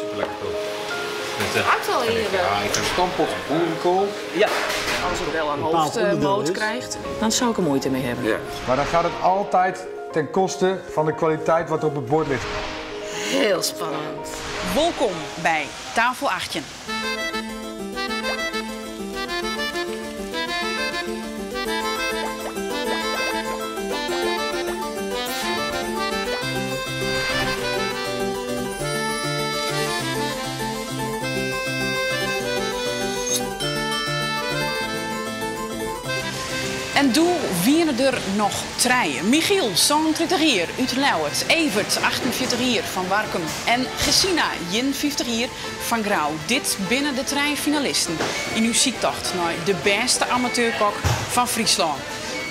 Super lekker spul. Ruikt al heerlijk. Ja, ik heb stamppot boerenkool. Ja. Als het wel een Bepaald onderdeel hoofdmoot is. krijgt, dan zou ik er moeite mee hebben. Ja. Maar dan gaat het altijd ten koste van de kwaliteit wat er op het bord ligt. Heel spannend. Welkom bij Tafel 18. En doe wienen er nog treien. Michiel, zo'n 30 jaar, uit Lauwert. Evert, 48 jaar, van Warkum. En Gesina, Jin, 50 jaar, van Grauw. Dit binnen de trein finalisten. In uw ziektocht naar de beste amateurkok van Friesland.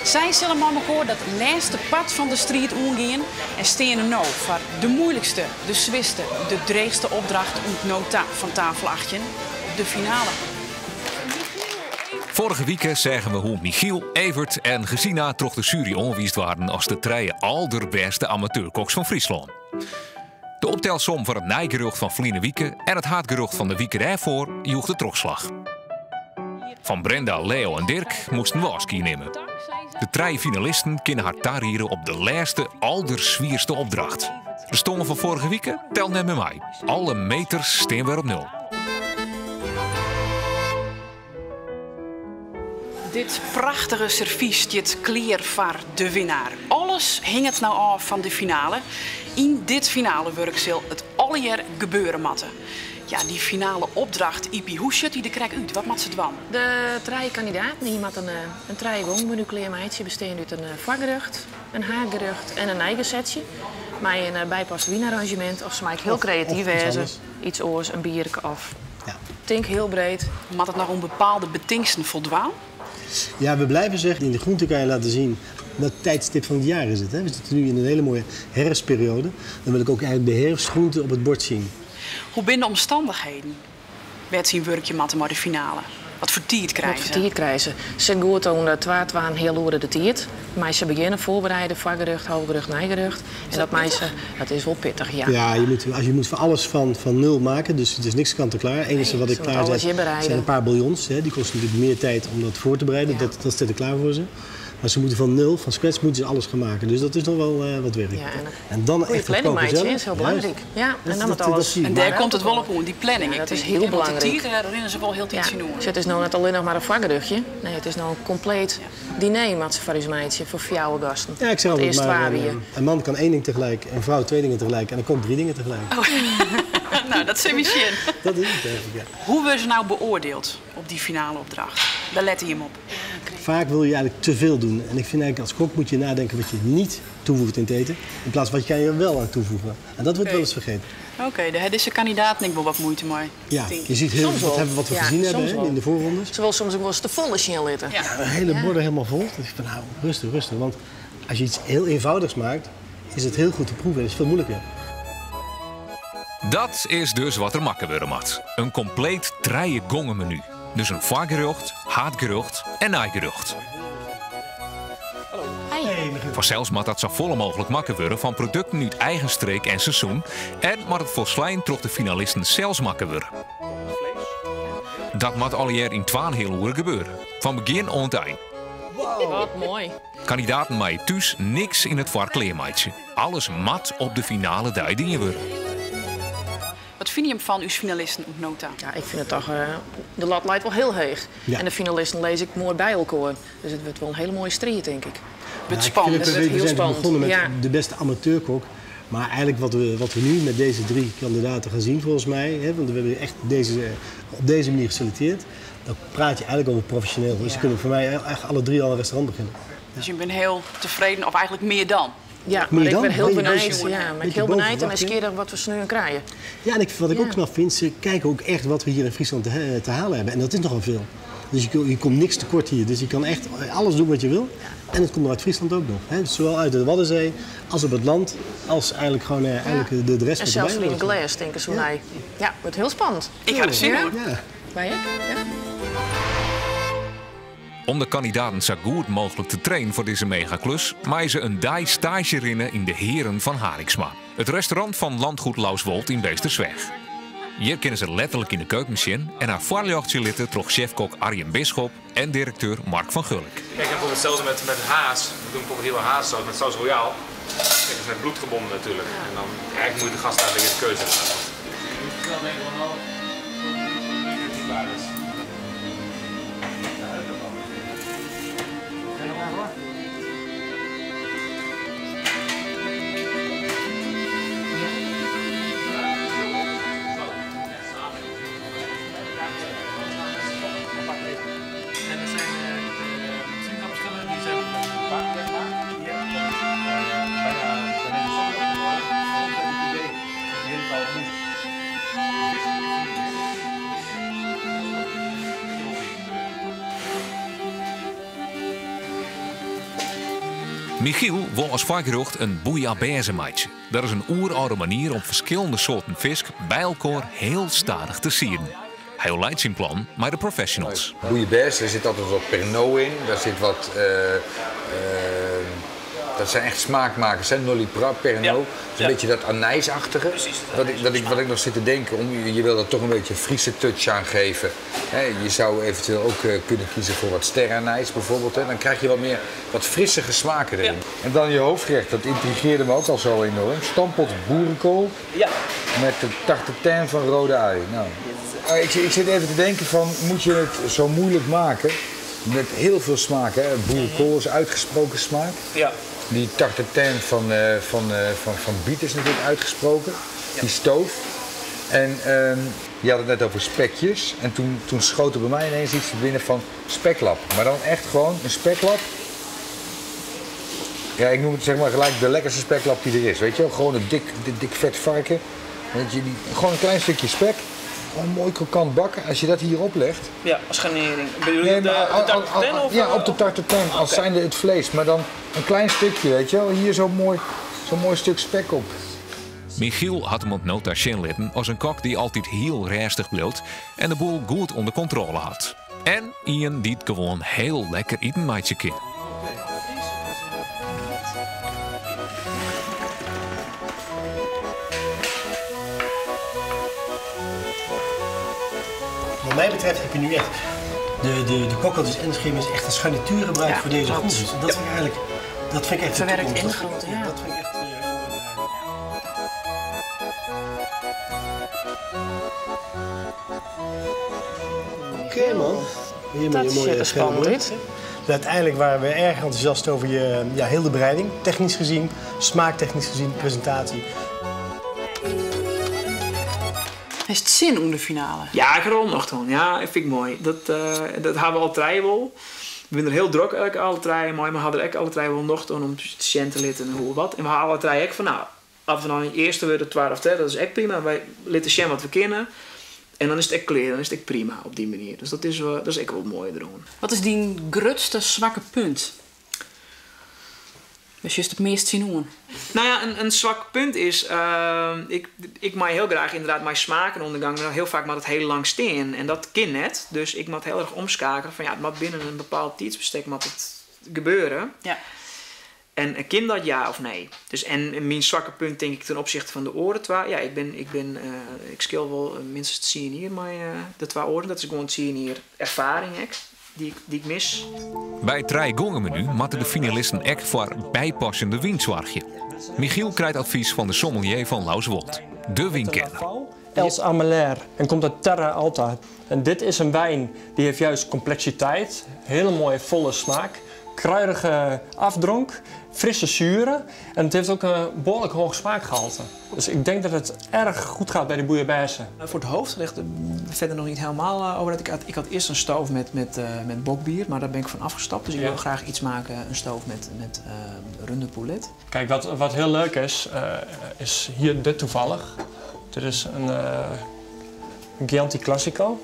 Zij zullen maar elkaar dat laatste pad van de street omgaan en stenen nou voor de moeilijkste, de zwiste, de dreigste opdracht nota van tafel 18, de finale. Vorige week zeggen we hoe Michiel, Evert en Gesina troch de jury onwiest waren als de treien allerbeste amateurkoks van Friesland. De optelsom van het nijgerucht van Vline Wieke en het haatgerucht van de wieke daarvoor joeg de trokslag. Van Brenda, Leo en Dirk moesten we nemen. De drie finalisten kunnen haar tarieren op de laatste, allerzwierste opdracht. De stongen van vorige week tel net met mij. Alle meters staan weer op nul. Dit prachtige servies, dit kleer voor de winnaar. Alles hing het nou af van de finale. In dit finale werk zal het alle jaar gebeuren matten. Ja, die finale opdracht, Ipi, hoe zit die de krek uit? Wat mat ze dwan? De drie kandidaten die met een drie gongmenu kleermeidje bestaande uit een vakgerucht, een haargerucht en een eigen setje. Maar een bijpast wienarrangement of ze maakt heel creatief Of iets wezen. anders. Iets oors, een bierke of. Ja. Tink heel breed. Mat het nog om bepaalde betingsten voldaan? Ja, we blijven zeggen, in de groente kan je laten zien welk tijdstip van het jaar is het. Hè? We zitten nu in een hele mooie herfstperiode. Dan wil ik ook eigenlijk de herfstgroenten op het bord zien. Hoe binnen de omstandigheden werd zien werkje matten maar de finale? Wat voor tiert Wat krijgen voor ze? tiert krijgen ze? Ze goed om de twa twa een heel uur de tiert. Maar ze beginnen voorbereiden, vakgerucht, hooggerucht, nijgerucht. En dat meisje, dat is wel pittig, ja. Ja, je moet, als je moet voor alles van nul maken, dus het is niks kant en klaar. Het enige Nee, wat ik ze moeten klaar alles zet hier bereiden. zijn een paar bouillons. Hè. Die kosten natuurlijk meer tijd om dat voor te bereiden. Ja. Dat zet ik klaar voor ze. Maar ze moeten van nul, van scratch, moeten ze alles gaan maken. Dus dat is nog wel wat werk. Ja, en en dan Goeie echt het planning, koken meidje, zelf. is heel belangrijk. Juist. Ja, en dan met dat alles. zie ik. En daar komt het wel op om, die planning. Ja, Ik dat is denk, heel want de belangrijk. tiert, daar rennen ze wel heel tijd Ja, zien dus het is nou net alleen nog maar een vakgeruchtje. Nee, het is nou een compleet diner met z'n meidje voor jouw gasten. Ja, ik zeg Want altijd eerst maar, waar een, we een man kan één ding tegelijk, een vrouw twee dingen tegelijk en een kok drie dingen tegelijk. Nou, dat is misschien. Dat is het eigenlijk, ja. Hoe worden ze nou beoordeeld op die finale opdracht? Daar let hij hem op. Vaak wil je eigenlijk te veel doen. En ik vind eigenlijk als kok moet je nadenken wat je niet toevoegt in het eten. In plaats van wat je er wel aan toevoegen. En dat wordt wel eens vergeten. Oké, de deze kandidaat ik wel wat moeite mee. Ja, Denk ik. je ziet heel Soms wat, wel. hebben, wat we Ja, gezien hebben soms hè, wel. in de voorrondes. Ze wil soms ook wel eens te volle zien zitten. Ja. Een hele borden helemaal vol. Dat ik van nou, rustig, rustig. Want als je iets heel eenvoudigs maakt, is het heel goed te proeven. Dat is veel moeilijker. Dat is dus wat er makken worden mat. Een compleet treien gongen menu. Dus een vaargerucht, haatgerucht en naaigerucht. Vanzelfs moet dat zo volle mogelijk makken worden van producten uit eigen streek en seizoen. En maar het volslijn troch de finalisten zelfs makken worden. Dat moet al jaar in 12 heel uur gebeuren. Van begin oant eind. Wat mooi. Kandidaten mij thuis niks in het varkleermaatje. Alles mat op de finale die dingen worden. Wat vind je hem van uw finalisten op nota? Ja, ik vind het toch, de lat lijkt wel heel heeg. Ja. En de finalisten lees ik mooi bij elkaar. Dus het wordt wel een hele mooie strijd, denk ik. Het Ja, ik spannend. vind het Het we wordt heel zijn spannend. begonnen met Ja. de beste amateurkok. Maar eigenlijk wat we nu met deze drie kandidaten gaan zien volgens mij, hè, want we hebben echt op deze manier geselecteerd, dan praat je eigenlijk over professioneel. Dus ze kunnen voor mij echt alle drie al een restaurant beginnen. Dus je bent heel tevreden, of eigenlijk meer dan? Ja, Meer maar ik dan? ben heel Beetje benijd. boven- Ja, maar ik beetje heel boven benijd en eens verwachting. keer wat we sneu krijgen. Ja, en wat ik ook Ja. knap vind, ze kijken ook echt wat we hier in Friesland te halen hebben. En dat is nogal veel. Dus je komt niks tekort hier. Dus je kan echt alles doen wat je wil. En het komt nog uit Friesland ook nog. Hè? Dus zowel uit de Waddenzee als op het land, als eigenlijk gewoon eigenlijk de rest En wat zelfs erbij in hoort. glas, denken ze. Nee. Ja, het wordt heel spannend. Ik ga er zin in, hoor. Ja. Wij ik? Ja. Om de kandidaten zo goed mogelijk te trainen voor deze megaklus, maaien ze een dag stage rinnen in de Heren van Harinxma. Het restaurant van Landgoed Lauswold in Beesterzwaag. Hjir kinne se letterlik yn de keuken sjen en har foarljochtsje litte troch sjefkok Arjen Bisschop en direkteur Mark van Gulik. Kijk, en bijvoorbeeld hetzelfde met haas. We doen bijvoorbeeld heel veel haassaus met saus royale. Kijk, dat is met bloed gebonden natuurlijk. En dan eigenlijk moet je de gast daar weer de keuze laten. Michiel wol as foargerjocht in bouillabaisse meitsje. Dat is in oerâlde manier om ferskillende soarten fisk by elkoar hiel stadich te sieden. Hy oerleit syn plan mei de professionals. Bouillabaisse, daar zit altijd wat Pernod in, daar zit wat dat zijn echt smaakmakers, hè? Noilly Prat, Pernod. Ja. Een ja. beetje dat anijsachtige. Precies, dat wat, ik, wat, ik, wat ik nog zit te denken, om, je wil dat toch een beetje een Friese touch aan geven. Hè, je zou eventueel ook kunnen kiezen voor wat sterrenijs bijvoorbeeld. Hè? Dan krijg je wat meer, wat frissige smaken erin. Ja. En dan je hoofdgerecht, dat intrigeerde me ook al zo enorm. Stamppot boerenkool ja. met de tarte van rode ui. Nou, ik, ik zit even te denken van, moet je het zo moeilijk maken? Met heel veel smaak, hè? Boerenkool is uitgesproken smaak. Ja. Die tarte van, van, van, van biet is natuurlijk uitgesproken. Ja. Die stoof. En je had het net over spekjes. En toen schoot er bij mij ineens iets binnen van speklap. Maar dan echt gewoon een speklap. Ja, ik noem het zeg maar gelijk de lekkerste speklap die er is. Weet je wel? Gewoon een dik, dik, dik vet varken. Weet je, die, gewoon een klein stukje spek. Gewoon mooi krokant bakken. Als je dat hierop legt. Ja, als garnering. Bedoel je nee, de tarte of? Ja, op de tarte als okay. Zijnde het vlees. Maar dan een klein stukje, weet je wel. Hier zo'n mooi, zo'n mooi stuk spek op. Michiel had hem op nota sjen litten als een kok die altijd heel rustig bleef en de boel goed onder controle had. En Ian die het gewoon heel lekker eten maatje kind. Wat mij betreft heb je nu echt de kokkeltjes en de schim is echt een garnituur gebruikt ja, voor deze groentes. En dat vind ik eigenlijk, dat vind ik echt verwerkt in groenten, ja. Dat vind ik echt. Oké man. Hier dat met je mooie is spannend dit. Dus uiteindelijk waren we erg enthousiast over je ja, heel de bereiding. Technisch gezien, smaaktechnisch gezien, presentatie. Is het zin om de finale? Ja, ik rol nog toen. Ja, dat vind ik mooi. Dat hebben we al drie wel. We zijn er heel druk elke alle drie mooi, maar we hadden ook alle drie wel nog toen om te te litten en hoe wat. En we hadden alle drie ook van nou, als we dan in eerste worden, tweede of derde, dat is echt prima. Wij litten zien wat we kennen. En dan is het echt clear, dan is het echt prima op die manier. Dus dat is echt wel mooi erom. Wat is die grootste zwakke punt? Dus je het meest zien doen. Nou ja, een zwak punt is, ik maak heel graag inderdaad mijn smaken ondergang, maar heel vaak maar het heel lang steen en dat kan net. Dus ik moet heel erg omschakelen van ja, het moet binnen een bepaald tijdsbestek moet het gebeuren. Ja. En kind dat ja of nee? Dus en mijn zwakke punt denk ik ten opzichte van de oren. Ja, ik schil wel minstens 10 hier, maar de twee oren, dat is gewoon 10 hier ervaring ik, die ik mis. Bij het drie-gongen-menu moeten de finalisten ek voor bijpassende wien zorgen. Michiel krijgt advies van de sommelier van Lauswolt, de wienkenner. Els Ameler en komt uit Terra Alta. En dit is een wijn die heeft juist complexiteit, hele mooie volle smaak, kruidige afdronk, frisse zuren en het heeft ook een behoorlijk hoog smaakgehalte. Dus ik denk dat het erg goed gaat bij de bouillabaisse. Voor het hoofdgerecht verder nog niet helemaal over dat. Ik had eerst een stoof met bokbier, maar daar ben ik van afgestapt. Dus ik wil graag iets maken, een stoof met runderpoulet. Kijk, wat heel leuk is, is hier dit toevallig. Dit is een Chianti Classico.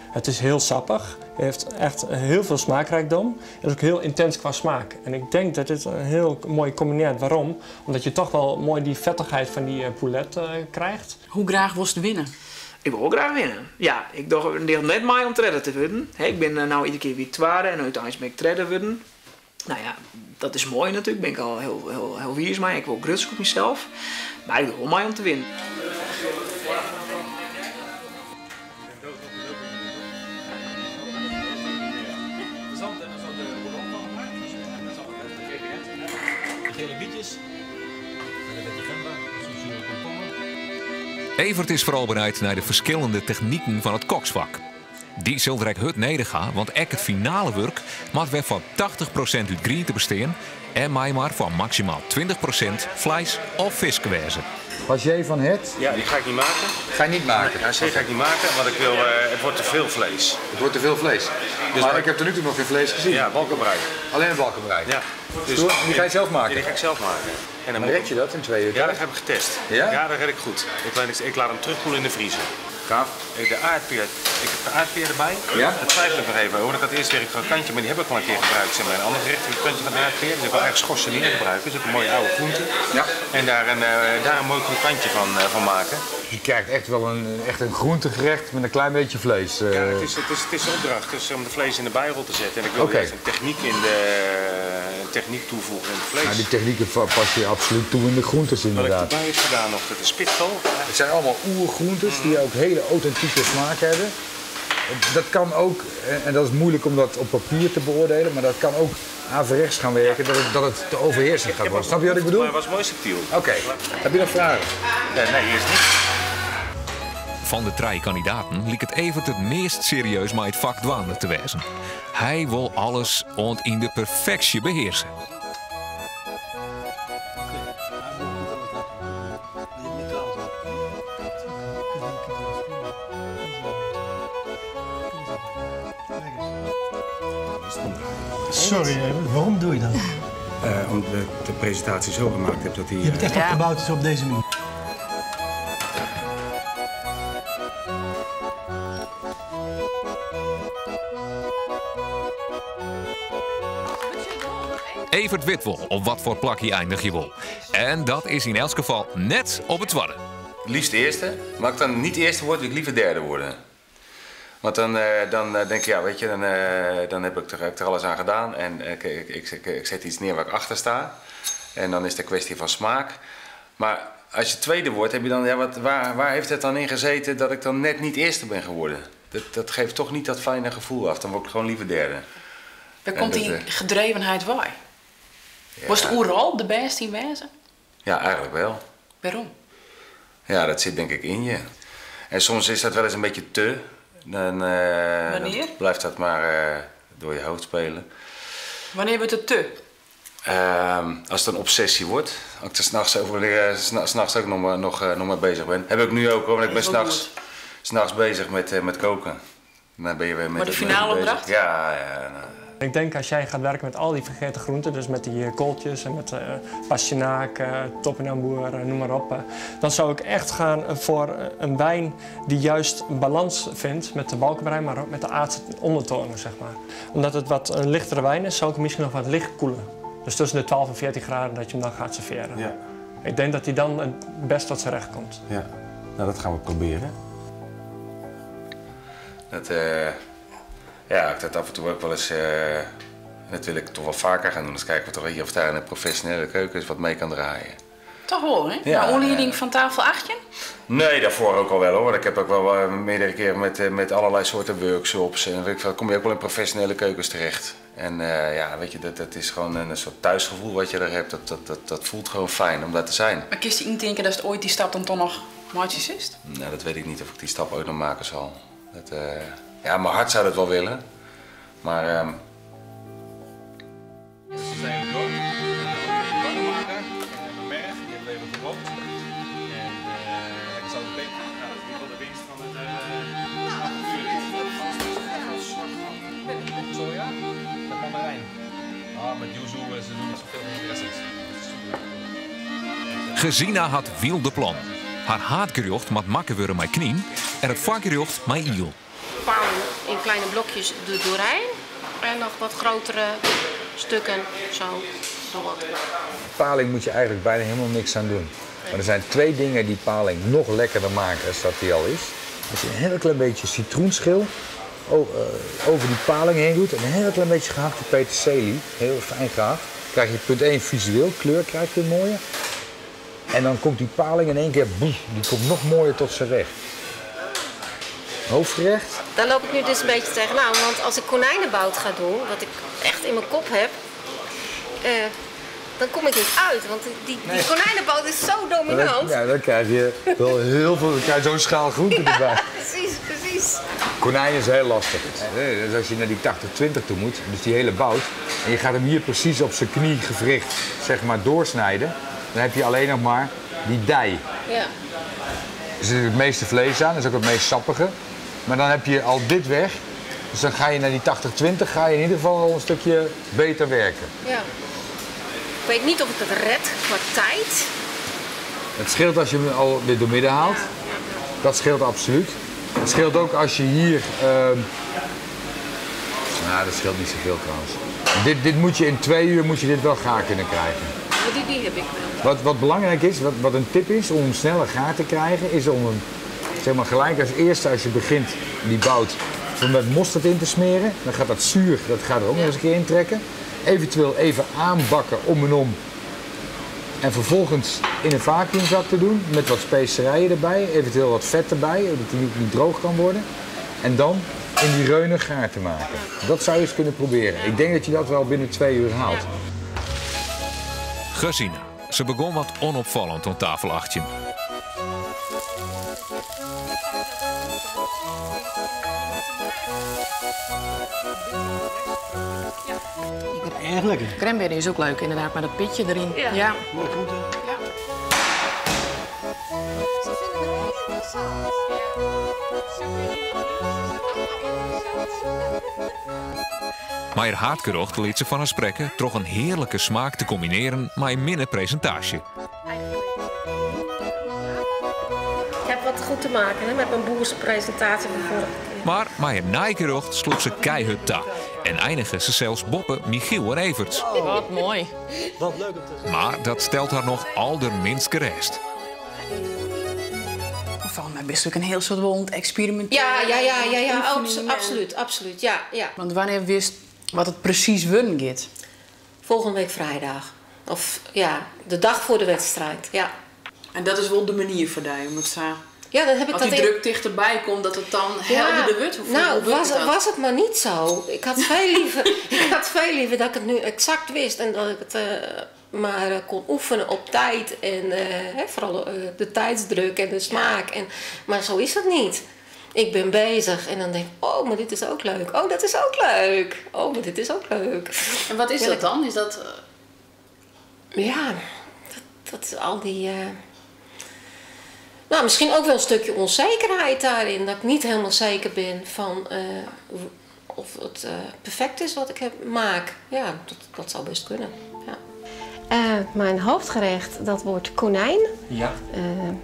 Het is heel sappig, heeft echt heel veel smaakrijkdom. Het is ook heel intens qua smaak. En ik denk dat dit een heel mooi combineert. Waarom? Omdat je toch wel mooi die vettigheid van die poulet krijgt. Hoe graag wil je winnen? Ik wil ook graag winnen. Ja, ik dacht net mij om tredde te worden. Ik ben nou iedere keer weer tweede en uiteindelijk ben ik tredde worden. Nou ja, dat is mooi natuurlijk. Ben ik al heel wiers mee. Ik wil gruts op mezelf. Maar ik wil mij om te winnen. Evert is foaral benijd nei de ferskillende techniken fan it koksfak. Dy sil er ek hurd nedich ha, want ek it finale wurk moat wer foar 80% út griente bestean en mei mar foar maksimaal 20% fleis of fisk wêze. Hachee van hert? Ja, die ga ik niet maken. Ga je niet maken? Nee, hachee ga ik niet maken, want ik wil, het wordt te veel vlees. Het wordt te veel vlees? Dus maar ik heb tot nu toe nog geen vlees gezien. Ja, balkenbrei. Alleen een balkenbrei? Ja. Dus die ga je zelf maken? Ja, die ga ik zelf maken. En dan maar red je dat in 2 uur? Ja, dat heb ik getest. Ja? Ja, dat red ik goed. Ik laat hem terugkoelen in de vriezer. Gaaf. De aardpeer. Ik heb de aardpeer erbij. Ja? Dat twijfel ik nog even over. Ik had eerst weer een krokantje, maar die heb ik al een keer gebruikt. Zeg maar, in een ander gerecht, een krokantje van de aardpeer. Dus ik wil eigenlijk schorseneren gebruiken. Dus ook een mooie oude groente. Ja. En daar een mooi krokantje van maken. Dus je krijgt echt wel een groentegerecht met een klein beetje vlees. Ja, het is de opdracht dus om de vlees in de bijrol te zetten. En ik wil juist een techniek, techniek toevoegen in het vlees. Nou, die technieken pas je absoluut toe in de groentes inderdaad. Wat ik erbij heb gedaan nog, dat is spitkool. Het zijn allemaal oergroentes die ook hele authentieke smaak hebben. Dat kan ook, en dat is moeilijk om dat op papier te beoordelen, maar dat kan ook averechts gaan werken, dat het te overheersend gaat worden. Snap je wat ik bedoel? Maar het was mooi subtiel. Oké. Heb je nog vragen? Nee, eerst niet. Van de 3 kandidaten liep het Evert het meest serieus met het vak dwaande te wezen. Hij wil alles ont in de perfectie beheersen. Sorry, Evert, waarom doe je dat? Omdat ik de presentatie zo gemaakt heb dat hij... Je hebt het echt opgebouwd dus op deze manier. Evert weet wel op wat voor plakje eindig je wil. En dat is in elk geval net op het tweede. Liefst eerste, maar als ik dan niet eerste word, wil ik liever derde worden. Want dan denk ik, ja, weet je, dan heb ik er alles aan gedaan. En ik zet iets neer waar ik achter sta. En dan is het een kwestie van smaak. Maar als je tweede wordt, heb je dan, ja, waar heeft het dan in gezeten dat ik dan net niet eerste ben geworden? Dat geeft toch niet dat fijne gevoel af. Dan word ik gewoon liever derde. Waar komt die gedrevenheid bij? Ja. Was de oeral de beste in wezen? Ja, eigenlijk wel. Waarom? Ja, dat zit denk ik in je. En soms is dat wel eens een beetje te. Dan, Wanneer? Dan blijft dat maar door je hoofd spelen. Wanneer wordt het te? Als het een obsessie wordt. Als ik er s'nachts ook nog maar bezig ben. Heb ik nu ook hoor, want ik ben s'nachts bezig met koken. Dan ben je weer met maar de finale opdracht? Ja, ja. Nou. Ik denk als jij gaat werken met al die vergeten groenten, dus met die kooltjes en met pastinaak, topinambour, noem maar op. Dan zou ik echt gaan voor een wijn die juist balans vindt met de balkenbrei, maar ook met de aardse ondertonen, zeg maar. Omdat het wat een lichtere wijn is, zou ik hem misschien nog wat licht koelen. Dus tussen de 12 en 14 graden dat je hem dan gaat serveren. Ja. Ik denk dat hij dan het best tot zijn recht komt. Ja, nou dat gaan we proberen. Dat, ja, ik dat af en toe ook wel eens, dat wil ik toch wel vaker gaan doen. Dus kijken we toch hier of daar in een professionele keuken eens wat mee kan draaien. Toch wel, hè? Ja, maar aanleiding van tafel 8? Nee, daarvoor ook al wel hoor. Ik heb ook wel meerdere keren met allerlei soorten workshops en weet ik veel, kom je ook wel in professionele keukens terecht. En ja, weet je, dat is gewoon een soort thuisgevoel wat je er hebt. Dat voelt gewoon fijn om daar te zijn. Maar kun je indenken dat het ooit die stap dan toch nog maatjes is? Nou, dat weet ik niet of ik die stap ooit nog maken zal. Ja, mijn hart zou dat wel willen, maar... Dus ze zijn door. Even warm maken. En mijn merg, die hebben we even gerookt. En lekker zout en peper. Nou, dat is in ieder geval de winst van het avontuur. Soja met mandarijn. Ah, met yuzu, ze doen zoveel meer dressings. Gesina had wilde plan. Haar haatgerecht mat makke worden met knien en het varkengerecht met iel. Paling in kleine blokjes er doorheen en nog wat grotere stukken zo door. Paling moet je eigenlijk bijna helemaal niks aan doen. Maar er zijn twee dingen die paling nog lekkerder maken als dat die al is. Als je een heel klein beetje citroenschil over die paling heen doet en een heel klein beetje gehakte peterselie, heel fijn gehakt, krijg je punt 1 visueel, kleur krijg je een mooie. En dan komt die paling in één keer, boef, die komt nog mooier tot zijn recht. Hoofdgerecht? Daar loop ik nu dus een beetje tegenaan, want als ik konijnenbout ga doen, wat ik echt in mijn kop heb, Dan kom ik niet uit, want die, die, die konijnenpoot is zo dominant. Ja, dan krijg je wel heel veel, dan krijg je zo'n schaal groente erbij. Precies, precies. Konijn is heel lastig. Dus als je naar die 80-20 toe moet, dus die hele bout, en je gaat hem hier precies op zijn kniegewricht zeg maar, doorsnijden, dan heb je alleen nog maar die dij. Ja. Er zit het meeste vlees aan, dat is ook het meest sappige. Maar dan heb je al dit weg. Dus dan ga je naar die 80-20, ga je in ieder geval al een stukje beter werken. ja. Ik weet niet of ik het red qua tijd. Het scheelt als je hem al weer doormidden haalt. Dat scheelt absoluut. Het scheelt ook als je hier. Nou, dat scheelt niet zoveel trouwens. Dit moet je in 2 uur moet je dit wel gaar kunnen krijgen. Maar die heb ik wel. Wat belangrijk is, wat een tip is om hem sneller gaar te krijgen, is om hem zeg maar, gelijk als eerste als je begint die bout om met mosterd in te smeren. Dan gaat dat zuur, dat gaat er ook nog eens een keer intrekken. Eventueel even aanbakken om en om. En vervolgens in een vacuümzak te doen met wat specerijen erbij, eventueel wat vet erbij, zodat die niet droog kan worden. En dan in die reunen gaar te maken. Dat zou je eens kunnen proberen. Ik denk dat je dat wel binnen 2 uur haalt. Gesina. Ze begon wat onopvallend aan tafel 18. Erg lekker. Cranberry is ook leuk, inderdaad, met dat pitje erin. Ja. Ja. Mooi groente. Ze vinden het heel interessant. Maar haar haardgerocht liet ze van haar sprekken toch een heerlijke smaak te combineren met een minne presentatie. Ik heb wat goed te maken hè, met mijn boerse presentatie van vorige keer. Maar met haar naaigerocht sloeg ze keihard ta en eindigde ze zelfs boppen Michiel en Evert. Wat mooi. Wat leuk om te zien. Maar dat stelt haar nog allerminst gerest. Volgens mij best ook een heel soort wond experimenteren. Ja, Oefeningen. absoluut, absoluut. Ja. Want wanneer wist wat het precies wun gaat? Volgende week vrijdag. Of ja, de dag voor de wedstrijd. Ja, En dat is wel de manier voor die, om het zo. ja dan heb ik Als dat die in- druk dichterbij komt, dat het dan helderder wordt. Hoe nou, hoe werkt was, dat? was het maar niet zo. Ik had veel liever, ik had veel liever dat ik het nu exact wist en dat ik het maar kon oefenen op tijd. En hè, vooral de tijdsdruk en de smaak. En, maar zo is het niet. Ik ben bezig en dan denk ik, oh, maar dit is ook leuk. Oh, dat is ook leuk. Oh, maar dit is ook leuk. En wat is Ja, dat dan? Is dat Ja, dat is al die. Nou, misschien ook wel een stukje onzekerheid daarin. Dat ik niet helemaal zeker ben van of het perfect is wat ik heb, maak. Ja, dat zou best kunnen. Ja. Mijn hoofdgerecht, dat wordt konijn. Ja.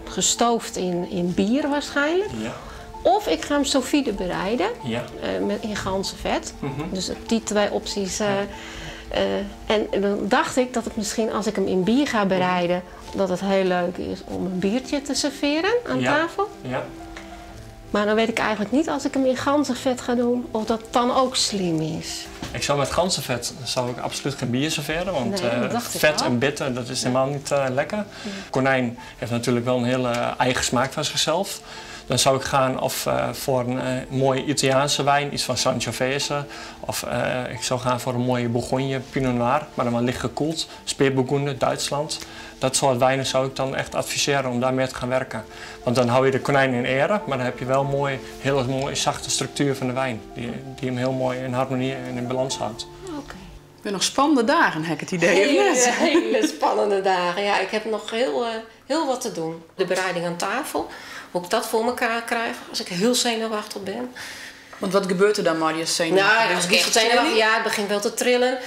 Gestoofd in bier waarschijnlijk. Ja. Of ik ga hem sous vide bereiden. Ja. Met, in ganzenvet. Mhm. Dus die twee opties. En dan dacht ik dat het misschien als ik hem in bier ga bereiden, dat het heel leuk is om een biertje te serveren aan tafel. Ja. Maar dan weet ik eigenlijk niet als ik hem in ganzenvet ga doen, of dat dan ook slim is. Ik zou met ganzenvet zou ik absoluut geen bier serveren, want Nee, dat dacht ik vet al. en bitter, dat is helemaal niet lekker. Konijn heeft natuurlijk wel een hele eigen smaak van zichzelf. Dan zou ik gaan of voor een mooie Italiaanse wijn, iets van Sangiovese. Of ik zou gaan voor een mooie Bourgogne Pinot Noir, maar dan wel licht gekoeld. Spätburgunder, Duitsland. Dat soort wijnen zou ik dan echt adviseren om daarmee te gaan werken. Want dan hou je de konijn in ere, maar dan heb je wel mooi, hele mooie zachte structuur van de wijn. Die hem heel mooi in harmonie en in balans houdt. Ik ben nog spannende dagen, heb ik het idee. of Hele, net? hele spannende dagen. Ja, ik heb nog heel wat te doen. De bereiding aan tafel, hoe ik dat voor elkaar krijg als ik heel zenuwachtig ben. Want wat gebeurt er dan, Marius? Zenuwachtig? Nou, als ik echt zenuwachtig, ja, het begint wel te trillen.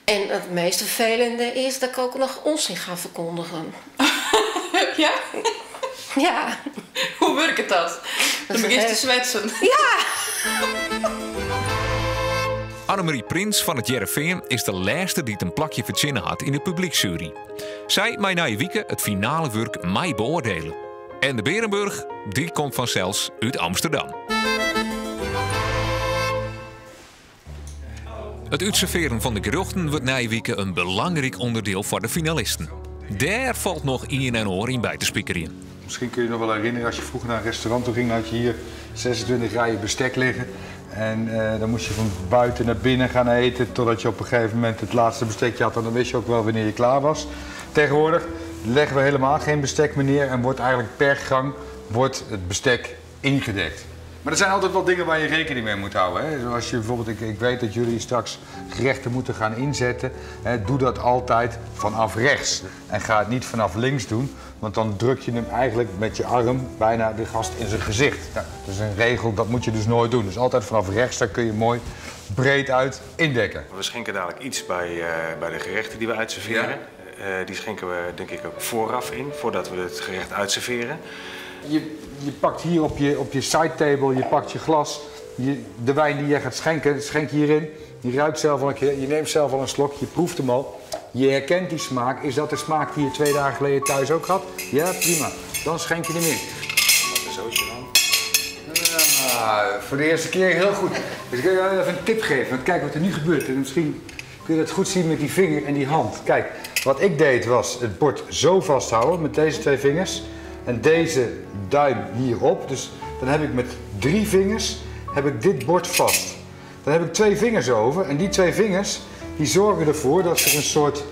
En het meest vervelende is dat ik ook nog onzin ga verkondigen. Ja? Ja. Hoe werkt dat? Dan is begin je te een- zwetsen. Ja! Annemarie Prins van het Hearrenfean is de laatste die het een plakje verzinnen had in de publieksjury. Zij mij na je wieken het finale werk mij beoordelen. En de Berenburg, die komt vanzelfs uit Amsterdam. Het uitserveren van de geruchten wordt na je wieken een belangrijk onderdeel voor de finalisten. Daar valt nog ien en oor in bij te spiekeren. Misschien kun je je nog wel herinneren, als je vroeger naar een restaurant toe ging, dan had je hier 26 rijen bestek liggen. En dan moest je van buiten naar binnen gaan eten totdat je op een gegeven moment het laatste bestekje had. En dan wist je ook wel wanneer je klaar was. Tegenwoordig leggen we helemaal geen bestek meer neer en wordt eigenlijk per gang wordt het bestek ingedekt. Maar er zijn altijd wel dingen waar je rekening mee moet houden. Hè? Zoals je bijvoorbeeld, ik weet dat jullie straks gerechten moeten gaan inzetten. Hè? Doe dat altijd vanaf rechts. En ga het niet vanaf links doen, want dan druk je hem eigenlijk met je arm bijna de gast in zijn gezicht. Nou, dat is een regel, dat moet je dus nooit doen. Dus altijd vanaf rechts, daar kun je mooi breed uit indekken. We schenken dadelijk iets bij de gerechten die we uitserveren. Ja. Die schenken we denk ik ook vooraf in, voordat we het gerecht uitserveren. Je pakt hier op je side table, je pakt je glas, de wijn die je gaat schenken, schenk je hierin. Je ruikt zelf al een keer, je neemt zelf al een slok, je proeft hem al. Je herkent die smaak. Is dat de smaak die je 2 dagen geleden thuis ook had? Ja, prima. Dan schenk je hem in. Wat een zootje dan. Ja, voor de eerste keer heel goed. Dus ik wil jou even een tip geven, want kijk wat er nu gebeurt. En misschien kun je dat goed zien met die vinger en die hand. Kijk, wat ik deed was het bord zo vasthouden met deze 2 vingers. En deze duim hierop, dus dan heb ik met 3 vingers heb ik dit bord vast. Dan heb ik 2 vingers over en die 2 vingers die zorgen ervoor dat er een soort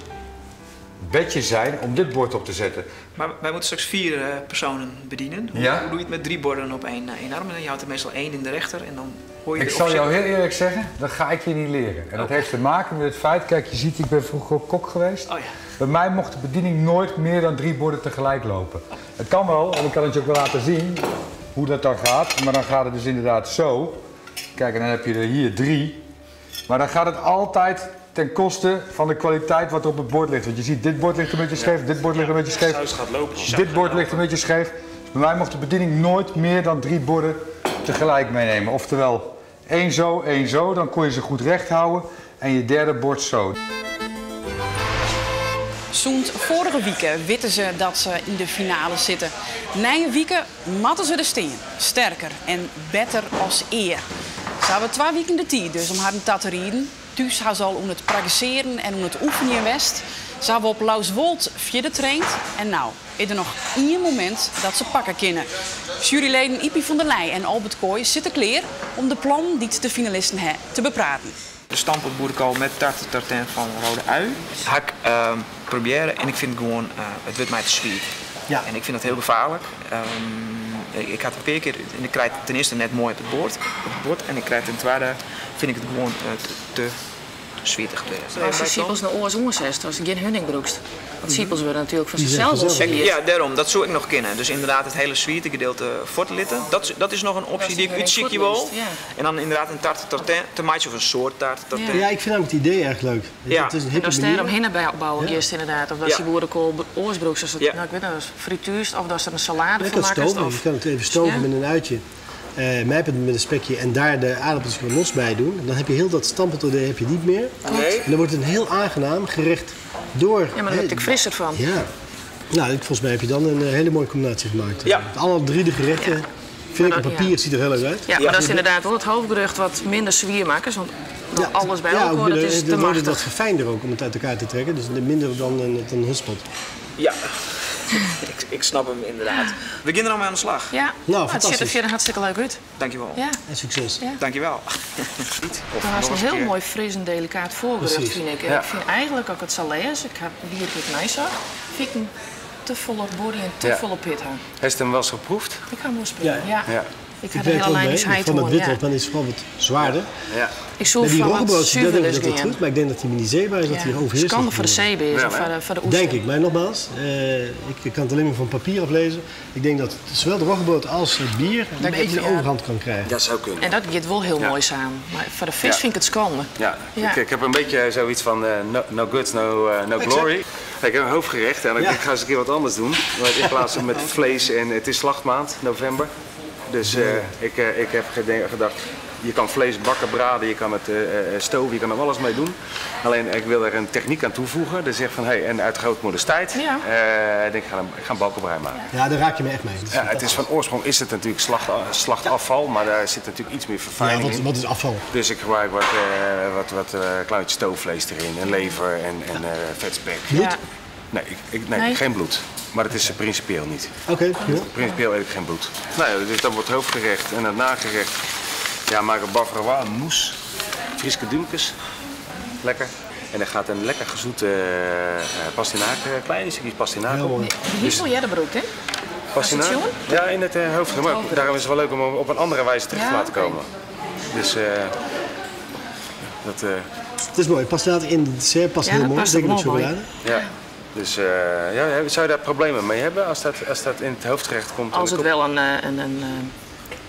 bedje zijn om dit bord op te zetten. Maar wij moeten straks 4 personen bedienen. Hoe, Ja? hoe doe je het met 3 borden op één arm? En je houdt er meestal 1 in de rechter en dan hoor je Ik de zal jou opzet. heel eerlijk zeggen, dat ga ik je niet leren. En dat heeft te maken met het feit, kijk je ziet, ik ben vroeger ook kok geweest. Oh ja. Bij mij mocht de bediening nooit meer dan 3 borden tegelijk lopen. Het kan wel, en ik kan het je ook wel laten zien hoe dat dan gaat. Maar dan gaat het dus inderdaad zo. Kijk, en dan heb je er hier 3. Maar dan gaat het altijd ten koste van de kwaliteit wat er op het bord ligt. Want je ziet, dit bord ligt een beetje scheef, dit bord ligt een beetje scheef. Saus gaat lopen. Dit bord ligt een beetje scheef. Dus bij mij mocht de bediening nooit meer dan 3 borden tegelijk meenemen. Oftewel, 1 zo, 1 zo, dan kon je ze goed recht houden. En je derde bord zo. Zoend vorige weken weten ze dat ze in de finale zitten. Nije weken matten ze de steen. Sterker en beter als eer. Ze hebben 2 weken de tijd dus om haar een tat te rieden. Thuis gaan ze al om het praktiseren en om het oefenen in West. Ze hebben op Lauswold vierde traind. En nou, is er nog 1 moment dat ze pakken kunnen. Juryleden Ipi van der Leij en Albert Kooij zitten klaar om de plan die de finalisten hebben te bepraten. De stamppot boerenkool met tarte tartin van rode ui. Hak proberen en ik vind gewoon, het wordt mij te zwier. Ja. En ik vind dat heel gevaarlijk. Ik had een paar keer, en ik krijg ten eerste net mooi op het bord, en ik krijg ten tweede, vind ik het gewoon te zwietig. Als je siepels naar oors omzet, als je geen honing gebruikt. Want siepels worden natuurlijk van Die zijn zichzelf al vanzelf. zwier. Ja, daarom. Dat zou ik nog kennen. Dus inderdaad het hele zwierte gedeelte voortlitten. Dat is nog een optie die ik uitziek je wel. Ja. En dan inderdaad een tarte tartin te maken of een soort tarte tartin. Ja, ik vind namelijk het idee erg leuk. Ja. Het is een En hippe als je manier. er omheen bij opbouwen, Ja. eerst inderdaad. Of dat Ja. je boerenkool oorsbroeks, als het, Ja. nou, ik weet niet, als frituurst of dat ze er een salade Je van kan het maken. stoven. Of, Je kan het even stoven Ja. met een uitje. Mijp het met een spekje en daar de aardappels gewoon los bij doen. Dan heb je heel dat stamppot-idee heb je niet meer. Nee. En dan wordt het een heel aangenaam gerecht door. Ja, maar daar hè, word ik frisser van. Ja. Nou, volgens mij heb je dan een hele mooie combinatie gemaakt. Ja. Alle 3 de gerechten, Ja. vind ik Maar op dan- papier, ja. ziet er heel leuk uit. Ja, maar dat is inderdaad wel het hoofdgerecht wat minder zwier maken. Want dan alles bij ja, elkaar, ook dat minder- is te dan wordt het wat machtig. verfijnder ook om het uit elkaar te trekken. Dus minder dan een huspot. Ja, ik snap hem inderdaad. We gaan er al mee aan de slag. Ja, Nou, maar het ziet er fantastisch. verder hartstikke leuk uit. Dankjewel. Ja. En succes. Ja. Dankjewel. Of Dat nog was een eens heel keer. mooi fris en delicaat voorgerecht, Precies. vind ik. En Ja. ik vind eigenlijk ook het salaise, ik heb bier ik mij zag, vind ik een te volle body en te Ja. volle pit aan. Heeft het hem wel eens geproefd? Ik ga hem wel spelen, Ja. ja. Ja. Ik ga Ik de werk hele ook lijn mee. eens heid Van het horen, witlof, ja. dan is het vooral wat zwaarder. Ja. Ik zoek Met die van wat roggebrood, dat denk ik zuiverder dat dat gaan. goed, maar ik denk dat die met die zeebaar is, dat die overheerst. Schande voor de zeebeer Wel, of hè? voor de oester. Denk ik, maar nogmaals, ik kan het alleen maar van papier aflezen. Ik denk dat zowel de roggebrood als het bier een Dat beetje de ja. overhand kan krijgen. Dat zou kunnen. En dat gaat wel heel Ja. mooi samen. Maar voor de vis Ja. vind ik het schande. Ja, Ja. Ik heb een beetje zoiets van no guts, no glory. Ik heb een hoofdgerecht en ik Ja. denk, ik ga eens een keer wat anders doen. Want in plaats van met vlees en het is slachtmaand, november. Dus ik heb gedacht, je kan vlees bakken, braden, je kan het stoven, je kan er alles mee doen. Alleen ik wil er een techniek aan toevoegen. Dus zeg van, hey, en uit grootmoeders tijd, Ja. ik denk, ik ga een balkenbrei maken. Ja, daar raak je me echt mee. Dat is Ja, het is van oorsprong is het natuurlijk slachtafval, maar daar zit natuurlijk iets meer Ja, verfijning in. wat is afval? Dus ik gebruik wat klein beetje stoofvlees erin en lever en vetspek. Bloed? Ja. Nee, nee, Nee? geen bloed. Maar dat is principieel niet. Oké, prima. Principieel eet ik geen bloed. Nou ja, dus dat wordt het hoofdgerecht en het nagerecht. Ja, maak een bavarois, een mousse, Fryske dúmkes. Lekker. En dan gaat een lekker gezoete pastinaak, kleine stukjes pastinaak op. Die is al eerder brûkt, hè? Pastinaak? Ja, in het hoofdgerecht. Maar daarom is het wel leuk om op een andere wijze terug te laten komen. Dus dat... Het is mooi. Pastinaak in het dessert past heel mooi. Zeker met chocolade. Ja. Dus ja, zou je daar problemen mee hebben als dat in het hoofdgerecht komt? Als het wel een,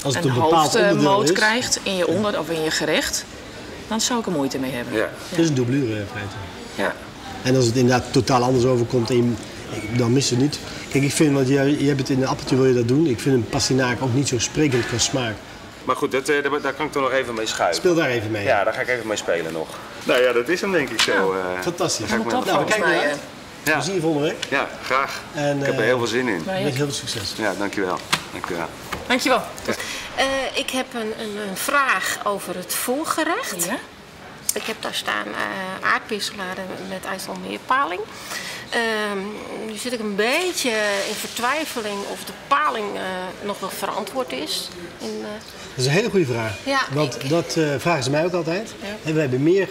Als het een een bepaald onderdeel hoofdmoot is. krijgt in je onder of in je gerecht, dan zou ik er moeite mee hebben. Ja. Het is een doublure in feite. Ja. En als het inderdaad totaal anders overkomt, en dan mist het niet. Kijk, ik vind, want jij, je hebt het in een appeltje wil je dat doen. Ik vind een pastinaak ook niet zo sprekend qua smaak. Maar goed, daar kan ik toch nog even mee schuiven. Speel daar even mee. Ja, daar ga ik even mee spelen nog. Nou ja, dat is hem denk ik zo. Fantastisch. Ga ik me Nou, we kijken naar uit. Ja. We zien je volgende week. Ja, graag. En, ik heb er heel veel zin in. Met heel veel succes. Ja, dankjewel. Dankjewel. Dankjewel. Ik heb een vraag over het voorgerecht. Ja? Ik heb daar staan aardbeersalade met IJsselmeerpaling. Nu zit ik een beetje in vertwijfeling of de paling nog wel verantwoord is. Dat is een hele goede vraag. Ja, Want dat vragen ze mij ook altijd. Ja. En wij hebben meer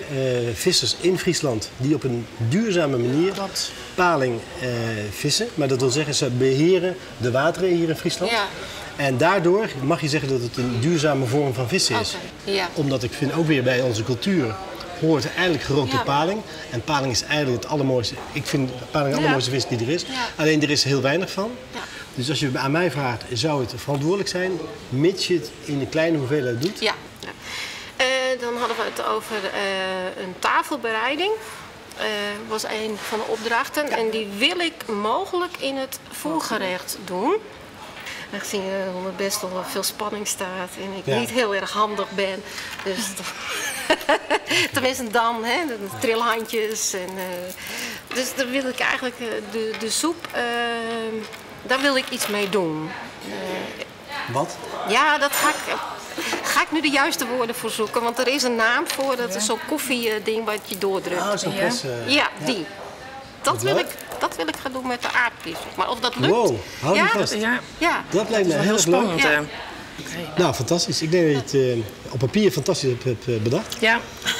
vissers in Friesland die op een duurzame manier paling vissen. Maar dat wil zeggen, ze beheren de wateren hier in Friesland. Ja. En daardoor mag je zeggen dat het een duurzame vorm van vissen is. Oké, ja. Omdat ik vind ook weer bij onze cultuur hoort eigenlijk gerookte Ja. paling. En paling is eigenlijk het allermooiste. Ik vind paling de allermooiste vis die er is. Ja. Alleen er is heel weinig van. Ja. Dus als je aan mij vraagt, zou het verantwoordelijk zijn, mits je het in een kleine hoeveelheid doet? Ja. Dan hadden we het over een tafelbereiding. Was een van de opdrachten. En die wil ik mogelijk in het voorgerecht doen. Aangezien er onder best wel veel spanning staat en ik niet heel erg handig ben. Dus tenminste dan, hè, de trilhandjes. En, dus daar wil ik eigenlijk de soep, daar wil ik iets mee doen. Wat? Ja, dat ga ik nu de juiste woorden voor zoeken. Want er is een naam voor, dat is zo'n koffieding wat je doordrukt. Ah, zo'n pres, Ja, die. Dat Wat wil, leuk. ik, dat wil ik gaan doen met de aardpizza. Maar of dat lukt... Wow, hou ja, die vast. Ja. Ja. Dat lijkt me Dat is wel heel heel erg leuk. spannend. Ja. hè. Nou, fantastisch. Ik denk dat je het op papier fantastisch hebt bedacht. Ja.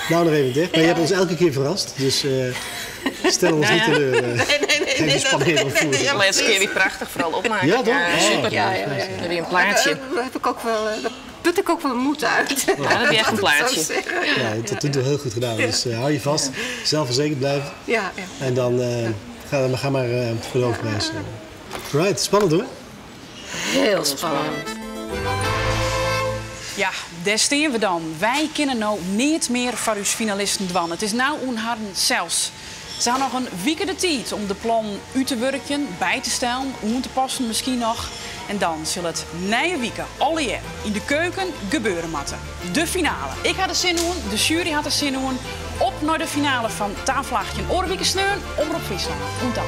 Nou, nog even dicht. Maar je hebt ons elke keer verrast. Dus stel ons Nou niet ja. teleur. Nee, nee, nee. Geen nee, spanning dat- op voeren. nee, De laatste keer weer prachtig, vooral opmaken. Ja, toch? Ja, Oh, super. Ja, ja, ja. Dan weer een plaatje. Daar heb ik ook wel, daar put ik ook wel moed uit. Ja, dat is echt een Laat ik het plaatje. zo zeggen. Ja, dat doet wel heel goed gedaan. Dus hou je vast. Zelfverzekerd blijven. Ja, ja. En dan ga maar voor de hoofdprijs. Right, spannend hoor. Heel spannend. Ja, daar staan we dan. Wij kennen nou niet meer van uw finalisten dwan. Het is nou onharden zelfs. Ze hebben nog een week de tijd om de plan uit te werken, bij te stellen, om te passen misschien nog. En dan zal het nieuwe week alle jaar in de keuken gebeuren matten. De finale. Ik had er zin in, de jury had er zin in. Op naar de finale van Tafel 18 Oorwieken Sneun, Omroep Friesland. En dan.